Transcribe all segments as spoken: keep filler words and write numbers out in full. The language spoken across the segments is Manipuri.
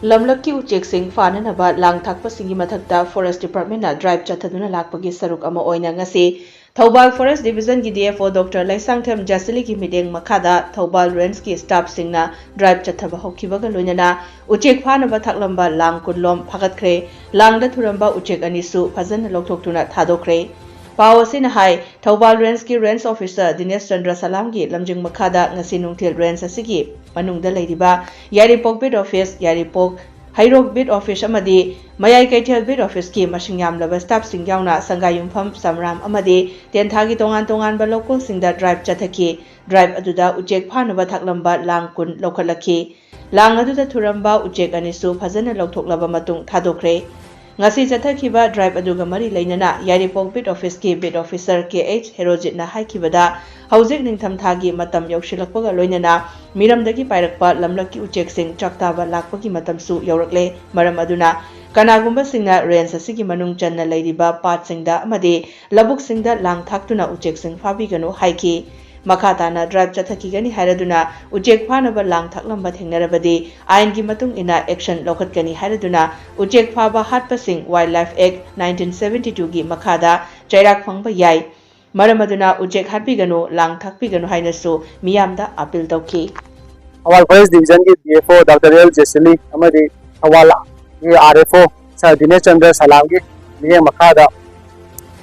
ꯂꯝꯂꯛꯀꯤ ꯎꯆꯦꯛꯁꯤꯡ ꯐꯥꯅꯅꯕ ꯂꯥꯡ ꯊꯥꯛꯄꯁꯤꯡꯒꯤ ꯃꯊꯛꯇ Forest Department ꯅ drive ꯆꯠꯊꯗꯨꯅ ꯂꯥꯛꯄꯒꯤ ꯁꯔꯨꯛ ꯑꯃ ꯑꯣꯏꯅ ꯉꯁꯤ ꯊꯧꯕꯥꯜ Forest Division ꯒꯤ D F O Doctor Leishangthem ꯖꯦꯁꯂꯤꯒꯤ ꯃꯤꯠꯌꯦꯡ ꯃꯈꯥꯗ ꯊꯧꯕꯥꯜ Range ꯀꯤ staff ꯁꯤꯡꯅ drive ꯆꯠꯊꯕ ꯍꯧꯈꯤꯕꯒ ꯂꯣꯏꯅꯅ ꯎꯆꯦꯛ ꯐꯥꯅꯕ ꯊꯥꯛꯂꯝꯕ ꯂꯥꯡ ꯀꯨꯟꯂꯣꯝ ꯐꯥꯒꯠꯈ꯭ꯔꯦ꯫ ꯂꯥꯡꯗ ꯊꯨꯔꯝꯕ ꯎꯆꯦꯛ ꯑꯅꯤꯁꯨ ꯐꯖꯅ ꯂꯧꯊꯣꯛꯇꯨꯅ ꯊꯥꯗꯣꯛꯈ꯭ꯔꯦ꯫ ꯄꯥꯎ ꯑꯁꯤꯅ ꯍꯥꯏ, ꯊꯧꯕꯥꯜ Range ꯀꯤ Range Officer ꯗꯤꯅꯦꯁ ꯆꯟꯗ꯭ꯔ ꯁꯂꯥꯝꯒꯤ ꯂꯝꯖꯤꯡ ꯃꯈꯥꯗ ꯉꯁꯤ ꯅꯨꯡꯊꯤꯜ Range ꯑꯁꯤꯒꯤ ꯃꯅꯨꯡꯗ ꯂꯩꯔꯤꯕ ꯌꯥꯏꯔꯤꯄꯣꯛ Beat Office, ꯌꯥꯏꯔꯤꯄꯣꯛ ꯍꯩꯔꯣꯛ Beat Office ꯑꯃꯗꯤ ꯃꯌꯥꯏ ꯀꯩꯊꯦꯜ Beat Office ꯀꯤ ꯃꯁꯤꯡ ꯌꯥꯝꯂꯕ staff ꯁꯤꯡ ꯌꯥꯎꯅ ꯁꯪꯒꯥꯏꯌꯨꯝꯐꯝ, ꯁꯝꯔꯥꯝ ꯑꯃꯗꯤ ꯇꯦꯟꯊꯥꯒꯤ ꯇꯣꯉꯥꯟ ꯇꯣꯉꯥꯟꯕ ꯂꯧꯀꯣꯜꯁꯤꯡꯗ drive ꯆꯠꯊꯈꯤ꯫ Drive ꯑꯗꯨꯗ ꯎꯆꯦꯛ ꯐꯥꯅꯕ ꯊꯥꯛꯂꯝꯕ ꯂꯥꯡ ꯀꯨꯟ ꯂꯧꯈꯠꯂꯛꯈꯤ꯫ ꯂꯥꯡ ꯑꯗꯨꯗ ꯊꯨꯔꯝꯕ ꯎꯆꯦꯛ ꯑꯅꯤꯁꯨ ꯐꯖꯅ ꯂꯧꯊꯣꯛꯂꯕ ꯃꯇꯨꯡ ꯊꯥꯗꯣꯛꯈ꯭ꯔꯦ꯫ ꯉꯁꯤ ꯆꯠꯊꯈꯤꯕ drive ꯑꯗꯨꯒ ꯃꯔꯤ ꯂꯩꯅꯅ ꯌꯥꯏꯔꯤꯄꯣꯛ Beat Office ꯀꯤ Beat Officer ꯀꯦ ꯑꯩꯆ ꯍꯦꯔꯣꯖꯤꯠꯅ ꯍꯥꯏꯈꯤꯕꯗ, ꯍꯧꯖꯤꯛ ꯅꯤꯡꯊꯝꯊꯥꯒꯤ ꯃꯇꯝ ꯌꯧꯁꯤꯜꯂꯛꯄꯒ ꯂꯣꯏꯅꯅ ꯃꯤꯔꯝꯗꯒꯤ ꯄꯥꯏꯔꯛꯄ ꯂꯝꯂꯛꯀꯤ ꯎꯆꯦꯛꯁꯤꯡ ꯆꯥꯛ ꯇꯥꯕ ꯂꯥꯛꯄꯒꯤ ꯃꯇꯝꯁꯨ ꯌꯧꯔꯛꯂꯦ꯫ ꯃꯔꯝ ꯑꯗꯨꯅ ꯀꯅꯥꯒꯨꯝꯕꯁꯤꯡꯅ Range ꯑꯁꯤꯒꯤ ꯃꯅꯨꯡ ꯆꯟꯅ ꯂꯩꯔꯤꯕ ꯄꯥꯠꯁꯤꯡꯗ ꯑꯃꯗꯤ ꯂꯧꯕꯨꯛꯁꯤꯡꯗ ꯂꯥꯡ ꯊꯥꯛꯇꯨꯅ ꯎꯆꯦꯛꯁꯤꯡ ꯐꯥꯕꯤꯒꯅꯨ ꯍꯥꯏꯈꯤ꯫ ꯃꯈꯥ ꯇꯥꯅ drive ꯆꯠꯊꯈꯤꯒꯅꯤ ꯍꯥꯏꯔꯗꯨꯅ ꯎꯆꯦꯛ ꯐꯥꯅꯕ ꯂꯥꯡ ꯊꯥꯛꯂꯝꯕ ꯊꯦꯡꯅꯔꯕꯗꯤ ꯑꯥꯏꯟꯒꯤ ꯃꯇꯨꯡ ꯏꯟꯅ action ꯂꯧꯈꯠꯀꯅꯤ ꯍꯥꯏꯔꯗꯨꯅ ꯎꯆꯦꯛ ꯐꯥꯕ ꯍꯥꯠꯄꯁꯤꯡ Wildlife Act nineteen seventy two ꯒꯤ ꯃꯈꯥꯗ ꯆꯩꯔꯥꯛ ꯐꯪꯕ ꯌꯥꯏ꯫ ꯃꯔꯝ ꯑꯗꯨꯅ ꯎꯆꯦꯛ ꯍꯥꯠꯄꯤꯒꯅꯨ, ꯂꯥꯡ ꯊꯥꯛꯄꯤꯒꯅꯨ ꯍꯥꯏꯅꯁꯨ ꯃꯤꯌꯥꯝꯗ appeal ꯇꯧꯈꯤ꯫ ꯊꯧꯕꯥꯜ Forest Division ꯒꯤ D F O Doctor L Jesli ꯑꯃꯗꯤ ꯊꯧꯕꯥꯜ ꯒꯤ R F O ꯁꯥꯔ ꯗꯤꯅꯦꯁ ꯆꯟꯗ꯭ꯔ ꯁꯂꯥꯝꯒꯤ ꯃꯤꯠꯌꯦꯡ ꯃꯈꯥꯗ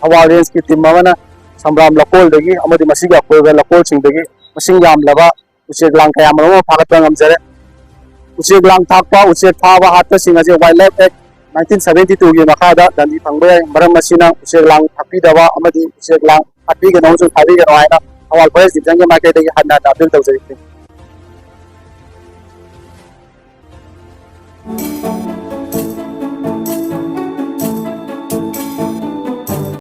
ꯊꯧꯕꯥꯜ Range ꯀꯤ team ꯑꯃꯅ ꯁꯝꯕ꯭ꯔꯥꯝ ꯂꯧꯀꯣꯜꯗꯒꯤ ꯑꯃꯗꯤ ꯃꯁꯤꯒꯤ ꯑꯀꯣꯏꯕ ꯂꯧꯀꯣꯜꯁꯤꯡꯗꯒꯤ ꯃꯁꯤꯡ ꯌꯥꯝꯂꯕ ꯎꯆꯦꯛ ꯂꯥꯡ ꯀꯌꯥ ꯃꯔꯨꯝ ꯑꯃ ꯐꯥꯒꯠꯄ ꯉꯝꯖꯔꯦ꯫ ꯎꯆꯦꯛ ꯂꯥꯡ ꯊꯥꯛꯄ, ꯎꯆꯦꯛ ꯐꯥꯕ ꯍꯥꯠꯄꯁꯤꯡ ꯑꯁꯤ Wildlife Act nineteen seventy two ꯒꯤ ꯃꯈꯥꯗ ꯗꯟꯗꯤ ꯐꯪꯕ ꯌꯥꯏ꯫ ꯃꯔꯝ ꯑꯁꯤꯅ ꯎꯆꯦꯛ ꯂꯥꯡ ꯊꯥꯛꯄꯤꯗꯕ ꯑꯃꯗꯤ ꯎꯆꯦꯛ ꯂꯥꯡ ꯍꯥꯠꯄꯤꯒꯅꯨ ꯑꯃꯁꯨꯡ ꯐꯥꯕꯤꯒꯅꯨ ꯍꯥꯏꯅ ꯊꯧꯕꯥꯜ Forest Division ꯒꯤ ꯃꯥꯏꯀꯩꯗꯒꯤ ꯍꯟꯅ ꯍꯟꯅ appeal ꯇꯧꯖꯔꯤ꯫